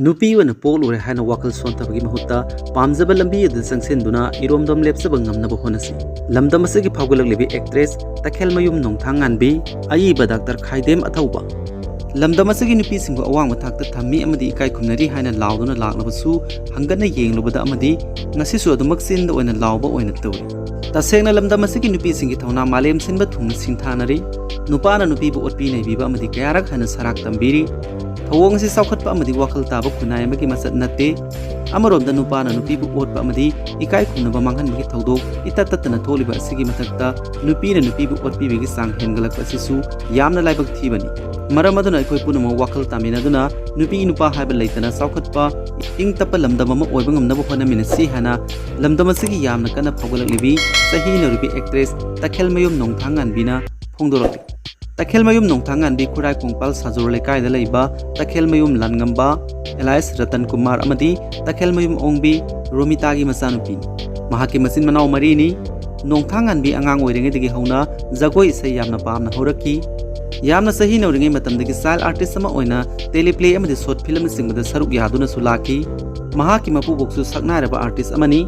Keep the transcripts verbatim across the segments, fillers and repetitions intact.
ꯅꯨꯄꯤ ꯑꯣꯏꯅ ꯄꯣꯛꯂꯨꯔꯦ ꯍꯥꯏꯅ ꯋꯥꯈꯜ ꯁꯣꯟꯊꯕꯒꯤ ꯃꯍꯨꯠꯇ ꯄꯥꯝꯖꯕ ꯂꯝꯕꯤ ꯑꯗꯨꯗ ꯆꯪꯁꯤꯟꯗꯨꯅ ꯏꯔꯣꯝꯗꯣꯝ ꯂꯦꯞꯆꯕ ꯉꯝꯅꯕ ꯍꯣꯠꯅꯁꯤ꯫ ꯂꯝꯗꯝ ꯑꯁꯤꯒꯤ ꯐꯥꯎꯒꯠꯂꯛꯂꯤꯕꯤ ꯑꯦꯛꯇ꯭ꯔꯦꯁ ꯇꯈꯦꯜꯃꯌꯨꯝ ꯅꯣꯡꯊꯥꯡꯉꯥꯟꯕꯤ, ꯑꯏꯕ ꯗꯥꯛꯇꯔ ꯈꯥꯏꯗꯦꯝ ꯑꯊꯧꯕ꯫ ꯂꯝꯗꯝ ꯑꯁꯤꯒꯤ ꯅꯨꯄꯤꯁꯤꯡꯕꯨ ꯑꯋꯥꯡꯕ ꯊꯥꯛꯇ ꯊꯝꯃꯤ ꯑꯃꯗꯤ ꯏꯀꯥꯏ ꯈꯨꯝꯅꯔꯤ ꯍꯥꯏꯅ ꯂꯥꯎꯗꯨꯅ ꯂꯥꯛꯂꯕꯁꯨ, ꯍꯪꯒꯠꯅ ꯌꯦꯡꯂꯨꯕꯗ ꯑꯃꯗꯤ ꯉꯁꯤꯁꯨ ꯑꯗꯨꯃꯛ ꯆꯤꯟꯗ ꯑꯣꯏꯅ ꯂꯥꯎꯕ ꯑꯣꯏꯅ ꯇꯧꯔꯤ꯫ ꯇꯁꯦꯡꯅ ꯂꯝꯗꯝ ꯑꯁꯤꯒꯤ ꯅꯨꯄꯤꯁꯤꯡꯒꯤ ꯊꯧꯅꯥ ꯃꯥꯂꯦꯝ ꯁꯤꯟꯕ ꯊꯨꯡꯅ ꯁꯤꯡꯊꯥꯅꯔꯤ꯫ ꯅꯨꯄꯥꯅ ꯅꯨꯄꯤꯕꯨ ꯑꯣꯠꯄꯤ ꯅꯩꯕꯤꯕ ꯑꯃꯗꯤ ꯀꯌꯥꯔꯛ ꯍꯟꯅ ꯁꯔꯥꯛ ꯇꯝꯕꯤꯔꯤ꯫ ꯊꯧꯑꯣꯡ ꯑꯁꯤ ꯆꯥꯎꯈꯠꯄ ꯑꯃꯗꯤ ꯋꯥꯈꯜ ꯇꯥꯕ ꯈꯨꯟꯅꯥꯏ ꯑꯃꯒꯤ ꯃꯆꯠ ꯅꯠꯇꯦ꯫ ꯑꯃꯔꯣꯝꯗ ꯅꯨꯄꯥꯅ ꯅꯨꯄꯤꯕꯨ ꯑꯣꯠꯄ ꯑꯃꯗꯤ ꯏꯀꯥꯏ ꯈꯨꯝꯅꯕ ꯃꯥꯡꯍꯟꯕꯒꯤ ꯊꯧꯗꯣꯛ ꯏꯇꯠ ꯇꯠꯇꯅ ꯊꯣꯛꯂꯤꯕ ꯑꯁꯤꯒꯤ ꯃꯊꯛꯇ ꯅꯨꯄꯤꯅ ꯅꯨꯄꯤꯕꯨ ꯑꯣꯠꯄꯤꯕꯒꯤ ꯆꯥꯡ ꯍꯦꯟꯒꯠꯂꯛꯄ ꯑꯁꯤꯁꯨ ꯌꯥꯝꯅ ꯂꯥꯏꯕꯛ ꯊꯤꯕꯅꯤ꯫ ꯃꯔꯝ ꯑꯗꯨꯅ ꯑꯩꯈꯣꯏ ꯄꯨꯝꯅꯃꯛ ꯋꯥꯈꯜ ꯇꯥꯃꯤꯟꯅꯗꯨꯅ ꯅꯨꯄꯤ ꯅꯨꯄꯥ ꯍꯥꯏꯕ ꯂꯩꯇꯅ ꯆꯥꯎꯈꯠꯄ, ꯏꯪ ꯇꯞꯄ ꯂꯝꯗꯝ ꯑꯃ ꯑꯣꯏꯕ ꯉꯝꯅꯕ ꯍꯣꯠꯅꯃꯤꯟꯅꯁꯤ ꯍꯥꯏꯅ ꯂꯝꯗꯝ ꯑꯁꯤꯒꯤ ꯌꯥꯝꯅ ꯀꯟꯅ ꯐꯥꯎꯒꯠꯂꯛꯂꯤꯕꯤ ꯆꯍꯤ ꯅꯧꯔꯤꯕꯤ ꯑꯦꯛꯇ꯭ꯔꯦꯁ ꯇꯈꯦꯜꯃꯌꯨꯝ ꯅꯣꯡꯊꯥꯡꯉꯥꯟꯕꯤꯅ ꯐꯣꯡꯗꯣꯔꯛꯂꯤ꯫ ꯇꯈꯦꯜꯃꯌꯨꯝ ꯅꯣꯡꯊꯥꯡꯉꯥꯟꯕꯤ ꯈꯨꯔꯥꯏ ꯀꯣꯡꯄꯥꯜ ꯁꯥꯖꯨꯔ ꯂꯩꯀꯥꯏꯗ ꯂꯩꯕ ꯇꯈꯦꯜꯃꯌꯨꯝ ꯂꯥꯟꯉꯝꯕ ꯑꯦꯂꯥꯏꯁ ꯔꯇꯟ ꯀꯨꯃꯥꯔ ꯑꯃꯗꯤ ꯇꯈꯦꯜꯃꯌꯨꯝ ꯑꯣꯡꯕꯤ ꯔꯣꯃꯤꯇꯥꯒꯤ ꯃꯆꯥꯅꯨꯄꯤꯅꯤ꯫ ꯃꯍꯥꯛꯀꯤ ꯃꯆꯤꯟ ꯃꯅꯥꯎ ꯃꯔꯤꯅꯤ꯫ ꯅꯣꯡꯊꯥꯡꯉꯥꯟꯕꯤ ꯑꯉꯥꯡ ꯑꯣꯏꯔꯤꯉꯩꯗꯒꯤ ꯍꯧꯅ ꯖꯒꯣꯏ ꯏꯁꯩ ꯌꯥꯝꯅ ꯄꯥꯝꯅ ꯍꯧꯔꯛꯈꯤ꯫ ꯌꯥꯝꯅ ꯆꯍꯤ ꯅꯧꯔꯤꯉꯩ ꯃꯇꯝꯗꯒꯤ ꯆꯥꯏꯜ ꯑꯥꯔꯇꯤꯁ ꯑꯃ ꯑꯣꯏꯅ ꯇꯦꯂꯤꯄ꯭ꯂꯦ ꯑꯃꯗꯤ ꯁꯣꯔꯠ ꯐꯤꯂꯝꯅꯆꯤꯡꯕꯗ ꯁꯔꯨꯛ ꯌꯥꯗꯨꯅꯁꯨ ꯂꯥꯛꯈꯤ꯫ ꯃꯍꯥꯛꯀꯤ ꯃꯄꯨꯕꯣꯛꯁꯨ ꯁꯛꯅꯥꯏꯔꯕ ꯑꯥꯔꯇꯤꯁ ꯑꯃꯅꯤ꯫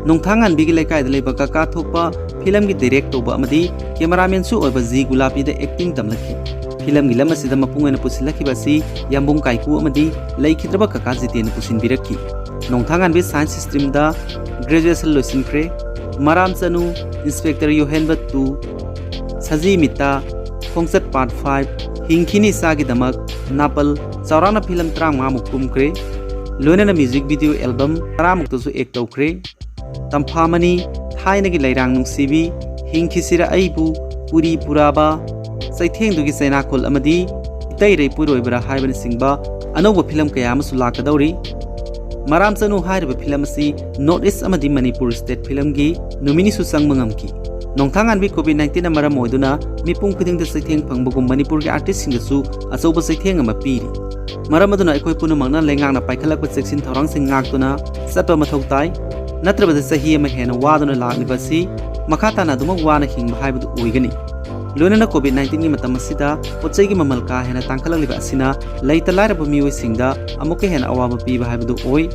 ꯅꯣꯡꯊꯥꯡꯉꯥꯟꯕꯤꯒꯤ ꯂꯩꯀꯥꯏꯗ ꯂꯩꯕ ꯀꯀꯥ ꯊꯣꯛꯄ ꯐꯤꯂꯝꯒꯤ ꯗꯤꯔꯦꯛ ꯇꯧꯕ ꯑꯃꯗꯤ ꯀꯦꯃꯦꯔꯥꯃꯦꯟꯁꯨ ꯑꯣꯏꯕ ꯖꯤ ꯒꯨꯂꯥꯄꯤꯗ ꯑꯦꯛꯇꯤꯡ ꯇꯝꯂꯛꯈꯤ꯫ ꯐꯤꯂꯝꯒꯤ ꯂꯝ ꯑꯁꯤꯗ ꯃꯄꯨꯡ ꯑꯣꯏꯅ ꯄꯨꯁꯤꯜꯂꯛꯈꯤꯕ ꯑꯁꯤ ꯌꯥꯝꯕꯨꯡ ꯀꯥꯏꯀꯨ ꯑꯃꯗꯤ ꯂꯩꯈꯤꯗ꯭ꯔꯕ ꯀꯀꯥ ꯖꯤꯇꯦꯟꯅ ꯄꯨꯁꯤꯟꯕꯤꯔꯛꯈꯤ꯫ ꯅꯣꯡꯊꯥꯡꯉꯥꯟꯕꯤ ꯁꯥꯏꯟꯁ ꯁ꯭ꯇ꯭ꯔꯤꯝꯗ ꯒ꯭ꯔꯦꯖꯨꯑꯦꯁꯟ ꯂꯣꯏꯁꯤꯟꯈ꯭ꯔꯦ꯫ ꯃꯔꯥꯝ ꯆꯅꯨ, ꯏꯟꯁꯄꯦꯛꯇꯔ ꯌꯣꯍꯦꯟꯕ ꯇꯨ, ꯁꯖꯤ ꯃꯤꯇꯥ, ꯈꯣꯡꯆꯠ ꯄꯥꯔꯠ ꯐꯥꯏꯚ, ꯍꯤꯡꯈꯤꯅꯤ ꯏꯆꯥꯒꯤꯗꯃꯛ, ꯅꯥꯄꯜ, ꯆꯥꯎꯔꯥꯛꯅ ꯐꯤꯂꯝ ꯇꯔꯥꯃꯉꯥꯃꯨꯛ ꯀꯨꯝꯈ꯭ꯔꯦ꯫ ꯂꯣꯏꯅꯅ ꯃ꯭ꯌꯨꯖꯤꯛ ꯚꯤꯗꯤꯑꯣ ꯑꯦꯜꯕꯝ ꯇꯔꯥꯃꯨꯛꯇꯁꯨ ꯑꯦꯛ ꯇꯧꯈ꯭ꯔꯦ꯫ ꯇꯝꯐꯥꯃꯅꯤ, ꯊꯥꯏꯅꯒꯤ ꯂꯩꯔꯥꯡ ꯅꯨꯡꯁꯤꯕꯤ, ꯍꯤꯡꯈꯤꯁꯤꯔ ꯑꯩꯕꯨ, ꯄꯨꯔꯤ ꯄꯨꯔꯥꯕꯥ, ꯆꯩꯊꯦꯡꯗꯨꯒꯤ ꯆꯩꯅꯥꯈꯣꯜ ꯑꯃꯗꯤ ꯏꯇꯩ ꯔꯩꯄꯨꯔꯣꯏꯕꯔꯥ ꯍꯥꯏꯕꯅꯆꯤꯡꯕ ꯑꯅꯧꯕ ꯐꯤꯂꯝ ꯀꯌꯥ ꯑꯃꯁꯨ ꯂꯥꯛꯀꯗꯧꯔꯤ꯫ ꯃꯔꯥꯝ ꯆꯅꯨ ꯍꯥꯏꯔꯤꯕ ꯐꯤꯂꯝ ꯑꯁꯤ ꯅꯣꯔꯠ ꯏꯁ ꯑꯃꯗꯤ ꯃꯅꯤꯄꯨꯔ ꯁ꯭ꯇꯦꯠ ꯐꯤꯂꯝꯒꯤ ꯅꯣꯃꯤꯅꯤꯁꯨ ꯆꯪꯕ ꯉꯝꯈꯤ꯫ ꯅꯣꯡꯊꯥꯡꯉꯥꯟꯕꯤ ꯀꯣꯚꯤꯗ ꯅꯥꯏꯟꯇꯤꯟꯅ ꯃꯔꯝ ꯑꯣꯏꯗꯨꯅ ꯃꯤꯄꯨꯝ ꯈꯨꯗꯤꯡꯗ ꯆꯩꯊꯦꯡ ꯐꯪꯕꯒꯨꯝ ꯃꯅꯤꯄꯨꯔꯒꯤ ꯑꯥꯔꯇꯤꯁꯁꯤꯡꯗꯁꯨ ꯑꯆꯧꯕ ꯆꯩꯊꯦꯡ ꯑꯃ ꯄꯤꯔꯤ꯫ ꯃꯔꯝ ꯑꯗꯨꯅ ꯑꯩꯈꯣꯏ ꯄꯨꯝꯅꯃꯛꯅ ꯂꯩꯉꯥꯛꯅ ꯄꯥꯏꯈꯠꯂꯛꯄ ꯆꯦꯛꯁꯤꯟ ꯊꯧꯔꯥꯡꯁꯤꯡ ꯉꯥꯛꯇꯨꯅ ꯆꯠꯄ ꯃꯊꯧ ꯇꯥꯏ꯫ ꯅꯠꯇ꯭ꯔꯕꯗ ꯆꯍꯤ ꯑꯃ ꯍꯦꯟꯅ ꯋꯥꯗꯨꯅ ꯂꯥꯛꯂꯤꯕ ꯑꯁꯤ ꯃꯈꯥ ꯇꯥꯅ ꯑꯗꯨꯃꯛ ꯋꯥꯅ ꯍꯤꯡꯕ ꯍꯥꯏꯕꯗꯨ ꯑꯣꯏꯒꯅꯤ꯫ ꯂꯣꯏꯅꯅ ꯀꯣꯚꯤꯗ ꯅꯥꯏꯟꯇꯤꯟꯒꯤ ꯃꯇꯝ ꯑꯁꯤꯗ ꯄꯣꯠ ꯆꯩꯒꯤ ꯃꯃꯜ ꯀꯥ ꯍꯦꯟꯅ ꯇꯥꯡꯈꯠꯂꯛꯂꯤꯕ ꯑꯁꯤꯅ ꯂꯩꯇ ꯂꯥꯏꯔꯕ ꯃꯤꯑꯣꯏꯁꯤꯡꯗ ꯑꯃꯨꯛꯀ ꯍꯦꯟꯅ ꯑꯋꯥꯕ ꯄꯤꯕ ꯍꯥꯏꯕꯗꯨ ꯑꯣꯏ꯫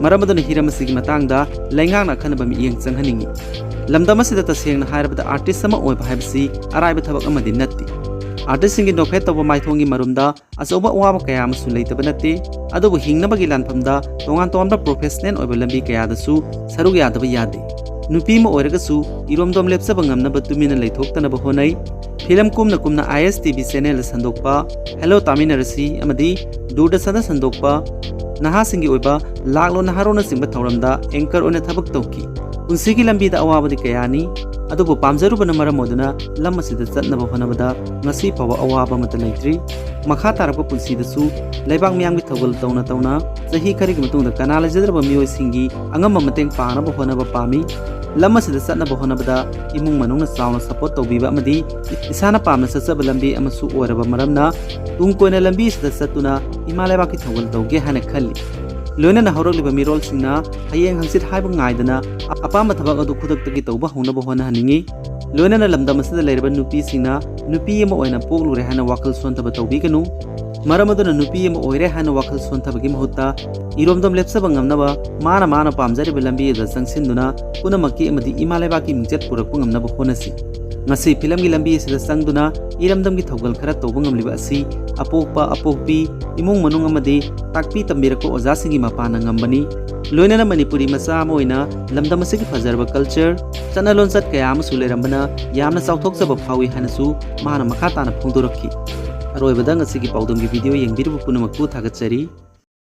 ꯃꯔꯝ ꯑꯗꯨꯅ ꯍꯤꯔꯝ ꯑꯁꯤꯒꯤ ꯃꯇꯥꯡꯗ ꯂꯩꯉꯥꯛꯅ ꯑꯈꯟꯅꯕ ꯃꯤꯠꯌꯦꯡ ꯆꯪꯍꯟꯅꯤꯡꯏ꯫ ꯂꯝꯗꯝ ꯑꯁꯤꯗ ꯇꯁꯦꯡꯅ ꯍꯥꯏꯔꯕꯗ ꯑꯥꯔꯇꯤꯁ ꯑꯃ ꯑꯣꯏꯕ ꯍꯥꯏꯕꯁꯤ ꯑꯔꯥꯏꯕ ꯊꯕꯛ ꯑꯃꯗꯤ ꯅꯠꯇꯦ꯫ ꯑꯥꯔꯇꯤꯁꯁꯤꯡꯒꯤ ꯅꯣꯛꯐꯦꯠ ꯇꯧꯕ ꯃꯥꯏꯊꯣꯡꯒꯤ ꯃꯔꯨꯝꯗ ꯑꯆꯧꯕ ꯑꯋꯥꯕ ꯀꯌꯥ ꯑꯃꯁꯨ ꯂꯩꯇꯕ ꯅꯠꯇꯦ, ꯑꯗꯨꯕꯨ ꯍꯤꯡꯅꯕꯒꯤ ꯂꯥꯟꯐꯝꯗ ꯇꯣꯉꯥꯟ ꯇꯣꯉꯥꯟꯕ ꯄ꯭ꯔꯣꯐꯦꯁꯅꯦꯜ ꯑꯣꯏꯕ ꯂꯝꯕꯤ ꯀꯌꯥꯗꯁꯨ ꯁꯔꯨꯛ ꯌꯥꯗꯕ ꯌꯥꯗꯦ꯫ ꯅꯨꯄꯤ ꯑꯃ ꯑꯣꯏꯔꯒꯁꯨ ꯏꯔꯣꯝꯗꯣꯝ ꯂꯦꯞꯆꯕ ꯉꯝꯅꯕ ꯇꯨꯃꯤꯟꯅ ꯂꯩꯊꯣꯛꯇꯅꯕ ꯍꯣꯠꯅꯩ꯫ ꯐꯤꯂꯝ ꯀꯨꯝꯅ ꯀꯨꯝꯅ ꯑꯥꯏ ꯑꯦꯁ ꯇꯤ ꯚꯤ ꯆꯦꯅꯦꯜꯗ ꯁꯟꯗꯣꯛꯄ, ꯍꯦꯜꯂꯣ ꯇꯥꯃꯤꯟꯅꯔꯁꯤ ꯑꯃꯗꯤ ꯗꯨꯔꯗꯔꯁꯟꯗ ꯁꯟꯗꯣꯛꯄ, ꯅꯍꯥꯁꯤꯡꯒꯤ ꯑꯣꯏꯕ ꯂꯥꯛꯂꯣ ꯅꯍꯥꯔꯣꯜꯅꯆꯤꯡꯕ ꯊꯧꯔꯝꯗ ꯑꯦꯡꯀꯔ ꯑꯣꯏꯅ ꯊꯕꯛ ꯇꯧꯈꯤ꯫ ꯄꯨꯟꯁꯤꯒꯤ ꯂꯝꯕꯤꯗ ꯑꯋꯥꯕꯗꯤ ꯀꯌꯥꯅꯤ, ꯑꯗꯨꯕꯨ ꯄꯥꯝꯖꯔꯨꯕꯅ ꯃꯔꯝ ꯑꯣꯏꯗꯨꯅ ꯂꯝ ꯑꯁꯤꯗ ꯆꯠꯅꯕ ꯍꯣꯠꯅꯕꯗ ꯉꯁꯤ ꯐꯥꯎꯕ ꯑꯋꯥꯕ ꯑꯃꯠꯇ ꯂꯩꯇ꯭ꯔꯤ꯫ ꯃꯈꯥ ꯇꯥꯔꯛꯄ ꯄꯨꯟꯁꯤꯗꯁꯨ ꯂꯩꯕꯥꯛ ꯃꯤꯌꯥꯝꯒꯤ ꯊꯧꯒꯜ ꯇꯧꯅ ꯇꯧꯅ ꯆꯍꯤ ꯈꯔꯒꯤ ꯃꯇꯨꯡꯗ ꯀꯅꯥ ꯂꯩꯖꯗ꯭ꯔꯕ ꯃꯤꯑꯣꯏꯁꯤꯡꯒꯤ ꯑꯉꯝꯕ ꯃꯇꯦꯡ ꯄꯥꯡꯅꯕ ꯍꯣꯠꯅꯕ ꯄꯥꯝꯃꯤ꯫ ꯂꯝ ꯑꯁꯤꯗ ꯆꯠꯅꯕ ꯍꯣꯠꯅꯕꯗ ꯏꯃꯨꯡ ꯃꯅꯨꯡꯅ ꯆꯥꯎꯅ ꯁꯄꯣꯔꯠ ꯇꯧꯕꯤꯕ ꯑꯃꯗꯤ ꯏꯁꯥꯅ ꯄꯥꯝꯅ ꯆꯠꯆꯕ ꯂꯝꯕꯤ ꯑꯃꯁꯨ ꯑꯣꯏꯔꯕ ꯃꯔꯝꯅ ꯇꯨꯡ ꯀꯣꯏꯅ ꯂꯝꯕꯤ ꯑꯁꯤꯗ ꯆꯠꯇꯨꯅ ꯏꯃꯥ ꯂꯩꯕꯥꯛꯀꯤ ꯊꯧꯒꯜ ꯇꯧꯒꯦ ꯍꯥꯏꯅ ꯈꯜꯂꯤ꯫ ꯂꯣꯏꯅꯅ ꯍꯧꯔꯛꯂꯤꯕ ꯃꯤꯔꯣꯜꯁꯤꯡꯅ ꯍꯌꯦꯡ ꯍꯪꯆꯤꯠ ꯍꯥꯏꯕ ꯉꯥꯏꯗꯅ ꯑꯄꯥꯝꯕ ꯊꯕꯛ ꯑꯗꯨ ꯈꯨꯗꯛꯇꯒꯤ ꯇꯧꯕ ꯍꯧꯅꯕ ꯍꯣꯠꯅꯍꯟꯅꯤꯡꯏ꯫ ꯂꯣꯏꯅꯅ ꯂꯝꯗꯝ ꯑꯁꯤꯗ ꯂꯩꯔꯕ ꯅꯨꯄꯤꯁꯤꯡꯅ ꯅꯨꯄꯤ ꯑꯃ ꯑꯣꯏꯅ ꯄꯣꯛꯂꯨꯔꯦ ꯍꯥꯏꯅ ꯋꯥꯈꯜ ꯁꯣꯟꯊꯕ ꯇꯧꯕꯤꯒꯅꯨ꯫ ꯃꯔꯝ ꯑꯗꯨꯅ ꯅꯨꯄꯤ ꯑꯃ ꯑꯣꯏꯔꯦ ꯍꯥꯏꯅ ꯋꯥꯈꯜ ꯁꯣꯟꯊꯕꯒꯤ ꯃꯍꯨꯠꯇ ꯏꯔꯣꯝꯗꯣꯝ ꯂꯦꯞꯆꯕ ꯉꯝꯅꯕ ꯃꯥꯅ ꯃꯥꯅ ꯄꯥꯝꯖꯔꯤꯕ ꯂꯝꯕꯤ ꯑꯗꯨꯗ ꯆꯪꯁꯤꯟꯗꯨꯅ ꯄꯨꯝꯅꯃꯛꯀꯤ ꯑꯃꯗꯤ ꯏꯃꯥ ꯂꯩꯕꯥꯛꯀꯤ ꯃꯤꯡꯆꯠ ꯄꯨꯔꯛꯄ ꯉꯝꯅꯕ ꯍꯣꯠꯅꯁꯤ꯫ ꯉꯁꯤ ꯐꯤꯂꯝꯒꯤ ꯂꯝꯕꯤ ꯑꯁꯤꯗ ꯆꯪꯗꯨꯅ ꯏꯔꯝꯗꯝꯒꯤ ꯊꯧꯒꯜ ꯈꯔ ꯇꯧꯕ ꯉꯝꯂꯤꯕ ꯑꯁꯤ ꯑꯄꯣꯛꯄ, ꯑꯄꯣꯛꯄꯤ, ꯏꯃꯨꯡ ꯃꯅꯨꯡ ꯑꯃꯗꯤ ꯇꯥꯛꯄꯤ ꯇꯝꯕꯤꯔꯛꯄ ꯑꯣꯖꯥꯁꯤꯡꯒꯤ ꯃꯄꯥꯟꯅ ꯉꯝꯕꯅꯤ꯫ ꯂꯣꯏꯅꯅ ꯃꯅꯤꯄꯨꯔꯤ ꯃꯆꯥ ꯑꯃ ꯑꯣꯏꯅ ꯂꯝꯗꯝ ꯑꯁꯤꯒꯤ ꯐꯖꯔꯕ ꯀꯜꯆꯔ, ꯆꯠꯅ ꯂꯣꯟꯆꯠ ꯀꯌꯥ ꯑꯃꯁꯨ ꯂꯩꯔꯝꯕꯅ ꯌꯥꯝꯅ ꯆꯥꯎꯊꯣꯛꯆꯕ ꯐꯥꯎꯏ ꯍꯥꯏꯅꯁꯨ ꯃꯍꯥꯛꯅ ꯃꯈꯥ ꯇꯥꯅ ꯐꯣꯡꯗꯣꯔꯛꯈꯤ꯫ ꯑꯔꯣꯏꯕꯗ ꯉꯁꯤꯒꯤ ꯄꯥꯎꯗꯝꯒꯤ ꯚꯤꯗꯤꯑꯣ ꯌꯦꯡꯕꯤꯔꯤꯕ ꯄꯨꯝꯅꯃꯛꯄꯨ ꯊꯥꯒꯠꯆꯔꯤ꯫